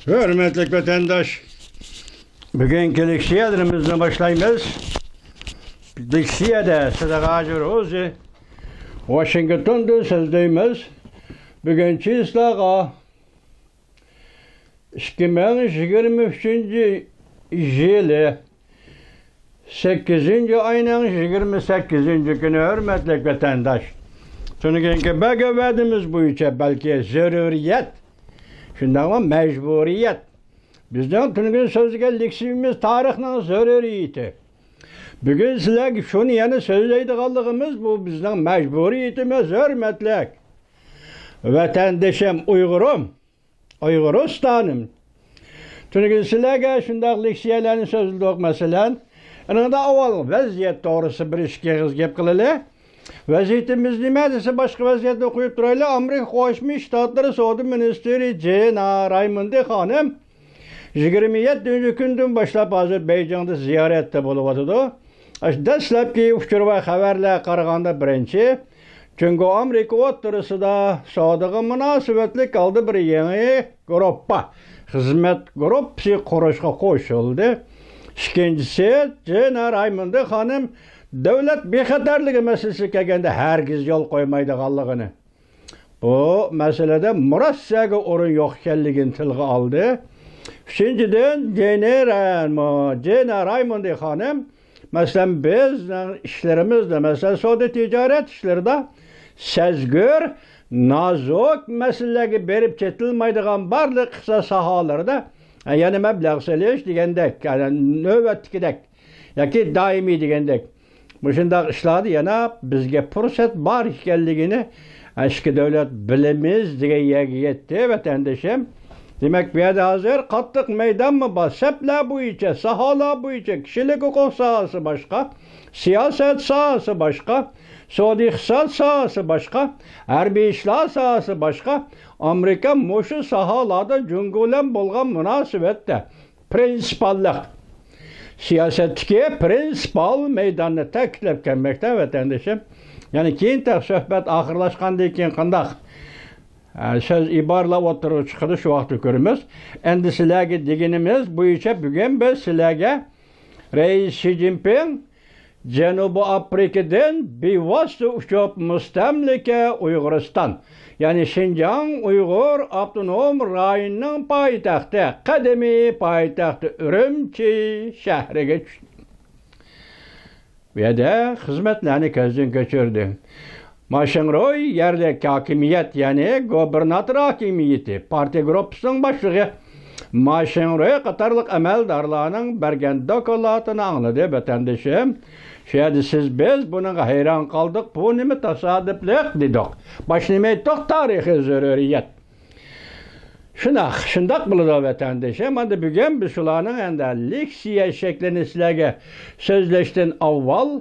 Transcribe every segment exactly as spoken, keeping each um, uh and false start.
ھۆرمەتلىك ۋەتەنداش، بۈگۈنكى لېكسىيەلىرىمىزنى باشلايمىز. لېكسىيەدە سىدىق ھاجى روزى ۋاشىنگتوندىن سۆزلەيمىز. بۈگۈن چىسلاغا ئىككى مىڭ يىگىرمە ئۈچىنچى يىلى سەككىزىنچى ئاينىڭ يىگىرمە سەككىزىنچى كۈنى، ھۆرمەتلىك ۋەتەنداش. تۈنۈگۈنكى بەرگەن ۋەدىمىز بويىچە، بەلكى زۆرۈرىيەت، شۇنداقلا مەجبۇرىيەت. بىزنىڭ تۈنۈگۈن سۆزلىگەن لېكسىيىمىز تارىخنىڭ زۆرۈرىيىتى. بۈگۈن سىلەرگە شۇنى يەنە سۆزلەيدىغانلىقىمىز، بۇ بىزنىڭ مەجبۇرىيىتىمىز، ھۆرمەتلىك ۋەتەندىشىم ئۇيغۇرۇم. ئۇيغۇرىستانىم. تۈنۈگۈن سىلەرگە شۇنداق لېكسىيەلەرنى سۆزلىدۇق، مەسىلەن، ئېنىڭدا ئاۋۋال ۋەزىيەت توغرىسىدا بىر ئىككى ئېغىز گەپ قىلىلى. ۋەزىيىتىمىز نېمە دېسە، باشقا ۋەزىيەتنى ئوقۇپ تۇرايلى. ئامېرىكا قوشما شتاتلىرى سودا مىنىستىرى جېنا رايموندى خانىم يىگىرمە يەتتىنچى كۈندىن باشلاپ ھازىر بېيجىڭدا زىيارەتتە بولۇۋاتىدۇ. ئاشۇ دەسلەپكى ئۇچۇر ۋە خەۋەرلەرگە قارىغاندا، بىرىنچى، جۇڭگو ئامېرىكا ئوتتۇرىسىدا سودىغا مۇناسىۋەتلىك ھالدا بىر يېڭى گۇرۇپپا، خىزمەت گۇرۇپپىسى قۇرۇشقا قوشۇلدى. ئىككىنچىسى، جېنا رايموندى خانىم دۆلەت بىخەتەرلىكى مەسىلىسىگە كەلگەندە ھەرگىز يول قويمايدىغانلىقىنى، بۇ مەسىلىدە مۇرەسسەگە ئورۇن يوق ئىكەنلىكىنى تىلغا ئالدى. ئۈچىنچىدىن، جېنى رايمو-، جېنا رايموندى خانىم، مەسىلەن، بىزنىڭ ئىشلىرىمىزدا، مەسىلەن، سودا تىجارەت ئىشلىرىدا سەزگۈر، نازۇك مەسىلىلەرگە بېرىپ چېتىلمايدىغان بارلىق ئىقتىساد ساھەلىرىدە، يەنە مەبلەغ سېلىش دېگەندەك، يەنى نۆۋەتتىكىدەك ياكى دائىمىي دېگەندەك مۇشۇنداق ئىشلاردا يەنە بىزگە پۇرسەت بار ئىكەنلىكىنى ئىككى دۆلەت بىلىمىز دېگەن يەرگە يەتتى، ۋەتەندىشىم. دېمەك، بۇ يەردە ھازىر قاتتىق مەيدانمۇ بار. سەپلەر بويىچە، ساھەلەر بويىچە، كىشىلىك ھوقۇق ساھەسى باشقا، سىياسەت ساھەسى باشقا، سودا ئىقتىساد ساھەسى باشقا، ھەربىي ئىشلار ساھەسى باشقا. ئامېرىكا مۇشۇ ساھەلەردە جۇڭگو بىلەن بولغان مۇناسىۋەتتە پرىنسىپاللىق، سىياسەتتىكى پرىنسىپال مەيداننى تەكىتلەپ كەلمەكتە، ۋەتەندىشىم. يەنى كېيىن تېخى سۆھبەت ئاخىرلاشقاندىن كېيىن قانداق، ئە، سۆز ئىبارىلەر ئوتتۇرىغا چىقىدۇ، شۇ ۋاقىتتا كۆرىمىز. ئەمدى سىلەرگە دېگىنىمىز بويىچە بۈگۈن بىز سىلەرگە رەئىس شى جىنپىڭ جەنۇبىي ئافرىقىدىن بىۋاسىتە ئۇچۇپ مۇستەملىكە ئۇيغۇرىستان، يەنى شىنجاڭ ئۇيغۇر ئاپتونوم رايونىنىڭ پايتەختى، قەدىمىي پايتەختى ئۈرۈمچى شەھىرىگە چۈشتى. بۇ يەردە خىزمەتلەرنى كۆزدىن كەچۈردى. ما شىڭرۇي يەرلىك ھاكىمىيەت، يەنى گۇبېرناتور ھاكىمىيىتى، پارتىيە گۇرۇپپىسىنىڭ باشلىقى ما شىڭرۇي قاتارلىق ئەمەلدارلارنىڭ بەرگەن دوكلاتىنى ئاڭلىدى، ۋەتەندىشىم. شۇ يەردە سىز، بىز بۇنىڭغا ھەيران قالدۇق، بۇ نېمە تاسادىپلىق دېدۇق. باشتا نېمە ئېيتتۇق؟ تارىخىي زۆرۈرىيەت. شۇنداق، شۇنداق بولىدۇ، ۋەتەندىشىم. ئەمدى بۈگۈن بىز شۇلارنىڭ ئەمدى لېكسىيە شەكلىنى سىلەرگە سۆزلەشتىن ئاۋۋال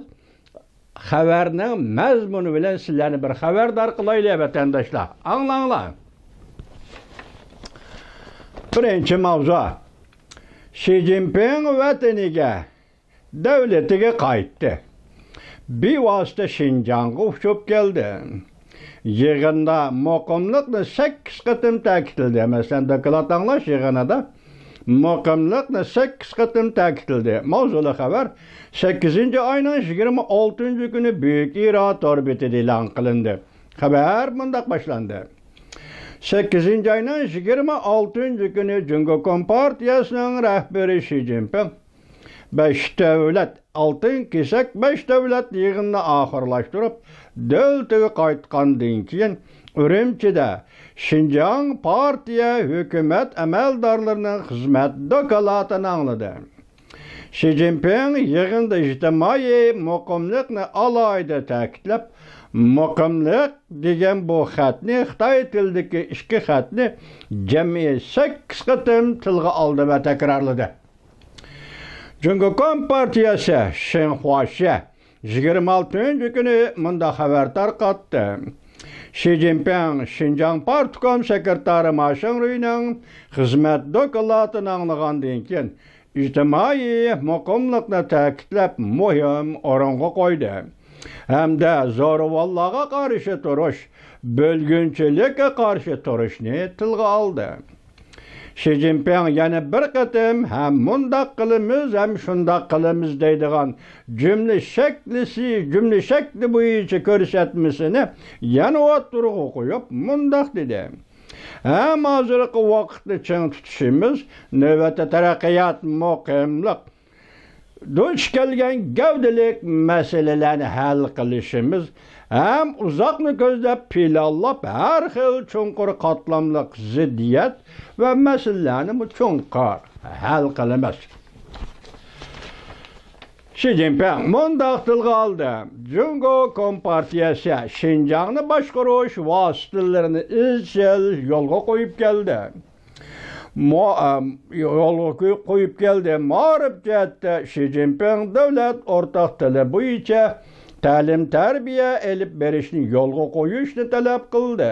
خەۋەرنىڭ مەزمۇنى بىلەن سىلەرنى بىر خەۋەردار قىلايلى، ۋەتەنداشلار. ئاڭلاڭلار. بىرىنچى ماۋزۇ. شى جىنپىڭ ۋەتىنىگە، دۆلىتىگە قايتتى. بىۋاسىتە شىنجاڭغا ئۇچۇپ كەلدى. يىغىندا مۇقىملىقنى سەككىز قېتىم تەكىتلىدى. مەسىلەن، دوكلات ئاڭلاش يىغىنىدا مۇقىملىقنى سەككىز قېتىم تەكىتلىدى. ماۋزۇلۇق خەۋەر سەككىزىنچى ئاينىڭ يىگىرمە ئالتىنچى كۈنى بۈيۈك ئىرا تور بېتىدە ئېلان قىلىندى. خەۋەر مۇنداق باشلاندى. سەككىزىنچى ئاينىڭ يىگىرمە ئالتىنچى كۈنى جۇڭگو كومپارتىيەسىنىڭ رەھبىرى شى جىنپىڭ بەش دۆلەت، ئالتۇن كېسەك بەش دۆلەت يىغىنىنى ئاخىرلاشتۇرۇپ، دۆلىتىگە قايتقاندىن كېيىن، ئۈرۈمچىدە شىنجاڭ پارتىيە ھۆكۈمەت ئەمەلدارلىرىنىڭ خىزمەت دوكلاتىنى ئاڭلىدى. شى جىنپىڭ يىغىندا ئىجتىمائىي مۇقىملىقنى ئالاھىدە تەكىتلەپ، مۇقىملىق دېگەن بۇ خەتنى، خىتاي تىلىدىكى ئىككى خەتنى جەمئىي سەككىز قېتىم تىلغا ئالدى ۋە تەكرارلىدى. جۇڭگو كومپارتىيەسى شىنخۇاشيە يىگىرمە ئالتىنچى كۈنى مۇنداق خەۋەر تارقاتتى. شى جىنپىڭ شىنجاڭ پارتكوم سېكرېتارى ما شىڭرۇينىڭ خىزمەت دوكلاتىنى ئاڭلىغاندىن كېيىن، ئىجتىمائىي مۇقىملىقنى تەكىتلەپ، مۇھىم ئورۇنغا قويدى ھەمدە زورىۋاللارغا قارشى تۇرۇش، بۆلگۈنچىلىككە قارشى تۇرۇشنى تىلغا ئالدى. شى جىنپىڭ يەنە بىر قېتىم ھەم مۇنداق قىلىمىز، ھەم شۇنداق قىلىمىز دەيدىغان جۈملە شەكلىسى، جۈملە شەكلى بويىچە كۆرسەتمىسىنى يەنە ئوتتۇرىغا قويۇپ، مۇنداق دېدى: ھەم ھازىرقى ۋاقىتنى چىڭ تۇتۇشىمىز، نۆۋەتتە تەرەققىيات، مۇقىملىق، دۇچ كەلگەن گەۋدىلىك مەسىلىلەرنى ھەل قىلىشىمىز ھەم ئۇزاقنى كۆزلەپ پىلانلاپ، ھەر خىل چوڭقۇر قاتلاملىق زىددىيەت ۋە مەسىلىلەرنىمۇ چوڭقۇر ھەل قىلىمىز. شى جىنپىڭ مۇنداق تىلغا ئالدى: جۇڭگو كومپارتىيەسى شىنجاڭنى باشقۇرۇش ۋاسىتىلىرىنى ئىزچىل يولغا قويۇپ كەلدى. مۇ-، ئەم، يولغا قويۇپ، قويۇپ كەلدى. مائارىپ جەھەتتە شى جىنپىڭ دۆلەت ئورتاق تىلى بويىچە تەلىم-تەربىيە ئېلىپ بېرىشنى يولغا قويۇشنى تەلەپ قىلدى.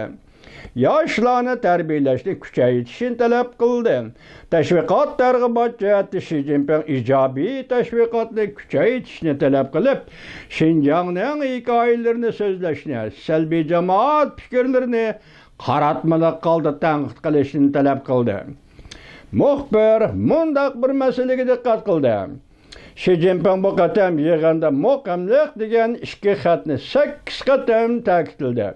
ياشلارنى تەربىيەلەشنى كۈچەيتىشنى تەلەپ قىلدى. تەشۋىقات، تەرغىبات جەھەتتە شى جىنپىڭ ئىجابىي تەشۋىقاتنى كۈچەيتىشنى تەلەپ قىلىپ، شىنجاڭنىڭ ھېكايىلىرىنى سۆزلەشنى، سەلبىي جامائەت پىكىرلىرىنى قاراتمىلىق ھالدا تەنقىد قىلىشنى تەلەپ قىلدى. مۇخبىر مۇنداق بىر مەسىلىگە دىققەت قىلدى: شى جىنپىڭ بۇ قېتىم يىغىندا مۇقىملىق دېگەن ئىككى خەتنى سەككىز قېتىم تەكىتلىدى.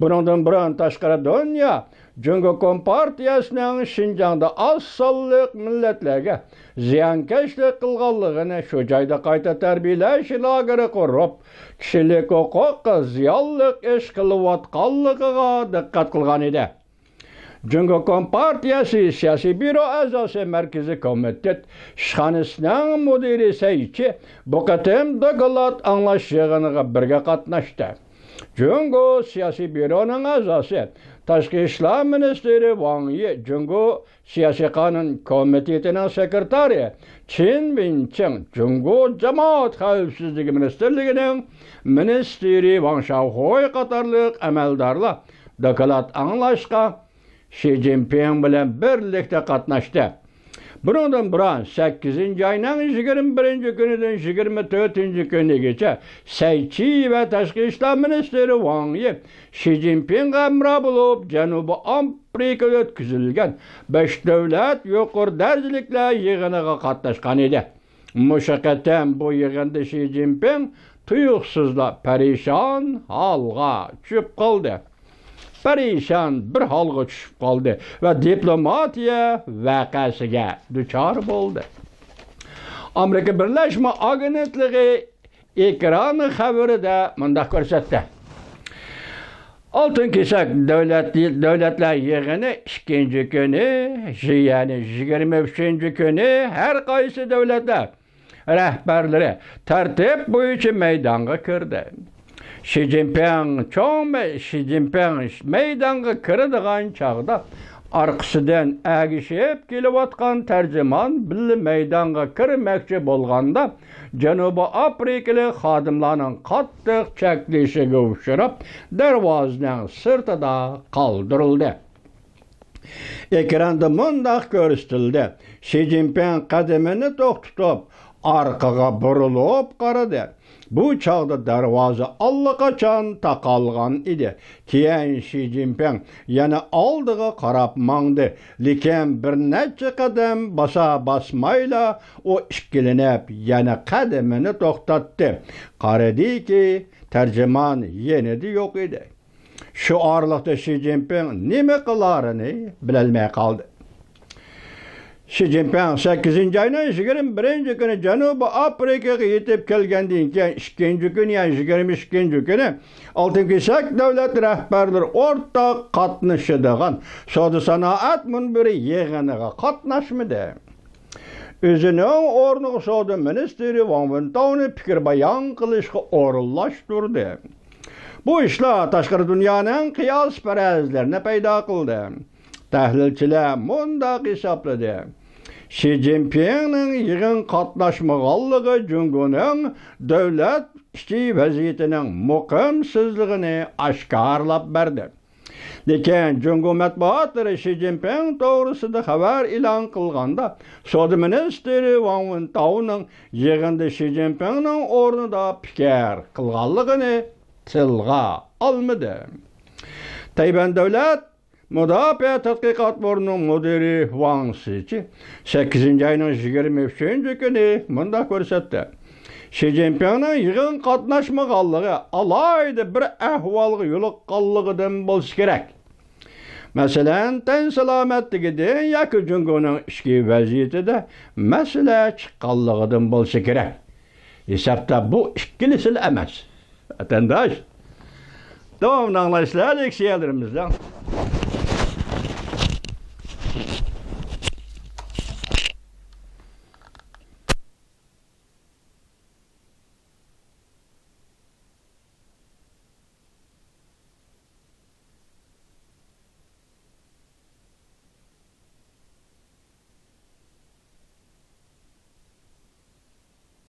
بۇنىڭدىن بۇرۇن تاشقىرى دۇنيا جۇڭگو كومپارتىيەسىنىڭ شىنجاڭدا ئاز سانلىق مىللەتلەرگە زىيانكەشلىك قىلغانلىقىنى، شۇ جايدا قايتا تەربىيەلەش لاگېرى قۇرۇپ، كىشىلىك ھوقۇققا زىيانلىق ئىش قىلىۋاتقانلىقىغا دىققەت قىلغان ئىدى. جۇڭگو كومپارتىيەسى سىياسىي بيۇرو ئەزاسى، مەركىزىي كومىتېت ئىشخانىسىنىڭ مۇدىرى سەي چى بۇ قېتىم دوكلات ئاڭلاش يىغىنىغا بىرگە قاتناشتى. جۇڭگو سىياسىي بيۇرونىڭ ئەزاسى، تاشقى ئىشلار مىنىستىرى ۋاڭ يى جۇڭگو سىياسىي قانۇن كومىتېتىنىڭ سېكرېتارى چېن ۋېنچىڭ، جۇڭگو جامائەت خەۋپسىزلىكى مىنىستىرلىكىنىڭ مىنىستىرى ۋاڭ شياۋخۇي قاتارلىق ئەمەلدارلار دوكلات ئاڭلاشقا شى جىنپىڭ بىلەن بىرلىكتە قاتناشتى. بۇنىڭدىن بۇرۇن، سەككىزىنچى ئاينىڭ يىگىرمە بىرىنچى كۈنىدىن يىگىرمە تۆتىنچى كۈنىگىچە سەي چى ۋە تاشقى ئىشلار مىنىستىرى ۋاڭ يى شى جىنپىڭغا ھەمراھ بولۇپ، جەنۇبىي ئافرىقىدا ئۆتكۈزۈلگەن بەش دۆلەت يۇقىرى دەرىجىلىكلەر يىغىنىغا قاتناشقان ئىدى. مۇشۇ قېتىم بۇ يىغىندا شى جىنپىڭ تۇيۇقسىزلا پەرىشان ھالغا چۈشۈپ قالدى. پەرىشان بىر ھالغا چۈشۈپ قالدى ۋە دىپلوماتىيە ۋەقەسىگە دۇچار بولدى. ئامېرىكا بىرلەشمە ئاگېنتلىقى ئېكران خەۋىرىدە مۇنداق كۆرسەتتى: ئالتۇن كېسەك دۆلەت، دۆلەتلەر يىغىنى ئىككىنچى كۈنى، يەنى يىگىرمە ئۈچىنچى كۈنى ھەر قايسى دۆلەتلەر رەھبەرلىرى تەرتىپ بويىچە مەيدانغا كىردى. شى جىنپىڭ چوڭ مەي-، شى جىنپىڭ مەيدانغا كىرىدىغان چاغدا ئارقىسىدىن ئەگىشىپ كېلىۋاتقان تەرجىمان بىللە مەيدانغا كىرمەكچى بولغاندا، جەنۇبىي ئافرىقىلىق خادىملارنىڭ قاتتىق چەكلىشىگە ئۇچراپ، دەرۋازىنىڭ سىرتىدا قالدۇرۇلدى. ئېكراندا مۇنداق كۆرسىتىلدى: شى جىنپىڭ قەدىمىنى توختىتىپ، ئارقىغا بۇرۇلۇپ قارىدى. بۇ چاغدا دەرۋازا ئاللىقاچان تاقالغان ئىدى. كېيىن شى جىنپىڭ يەنە ئالدىغا قاراپ ماڭدى، لېكىن بىر نەچچە قەدەم باسا-باسمايلا ئۇ ئىككىلىنىپ، يەنە قەدىمىنى توختاتتى. قارىدىكى، تەرجىمان يېنىدا يوق ئىدى. شۇ ئارىلىقتا شى جىنپىڭ نېمە قىلارىنى بىلەلمەي قالدى. شى جىنپىڭ سەككىزىنچى ئاينىڭ يىگىرمە بىرىنچى كۈنى جەنۇبىي ئافرىقىغا يېتىپ كەلگەندىن كېيىن، ئىككىنچى كۈنى، يەنى يىگىرمە ئىككىنچى كۈنى ئالتۇن كېسەك دۆلەت رەھبەرلىرى ئورتاق قاتنىشىدىغان سودا سانائەت مۇنبىرى يىغىنىغا قاتناشمىدى. ئۆزىنىڭ ئورنىغا سودا مىنىستىرى ۋاڭ ۋېنتاۋنى پىكىر بايان قىلىشقا ئورۇنلاشتۇردى. بۇ ئىشلار تاشقىرى دۇنيانىڭ قىياسپەرەزلىرىنى پەيدا قىلدى. تەھلىلچىلەر مۇنداق ھېسابلىدى: شى جىنپىڭنىڭ يىغىن قاتناشمىغانلىقى جۇڭگونىڭ دۆلەت ئىچى ۋەزىيىتىنىڭ مۇقىمسىزلىقىنى ئاشكارىلاپ بەردى. لېكىن جۇڭگو مەتبۇئاتلىرى شى جىنپىڭ توغرىسىدا خەۋەر ئېلان قىلغاندا، سودا مىنىستىرى ۋاڭ ۋېنتاۋنىڭ يىغىندا شى جىنپىڭنىڭ ئورنىدا پىكىر قىلغانلىقىنى تىلغا ئالمىدى. تەيۋەن دۆلەت مۇداپىئە تەتقىقات بورىنىڭ مۇدىرى ۋاڭ سىچى سەككىزىنچى ئاينىڭ يىگىرمە ئۈچىنچى كۈنى مۇنداق كۆرسەتتى: شى جىنپىڭنىڭ يىغىنغا قاتناشمىغانلىقى ئالاھىدە بىر ئەھۋالغا يولۇققانلىقىدىن بولسا كېرەك. مەسىلەن، تەن سالامەتلىكىدە ياكى جۇڭگونىڭ ئىچكى ۋەزىيىتىدە مەسىلە چىققانلىقىدىن بولسا كېرەك. ھېسابتا بۇ ئىككىلىسىلا ئەمەس. ۋەتەنداش، داۋامىنى ئاڭلايسىلەر لېكسىيەلىرىمىزنىڭ.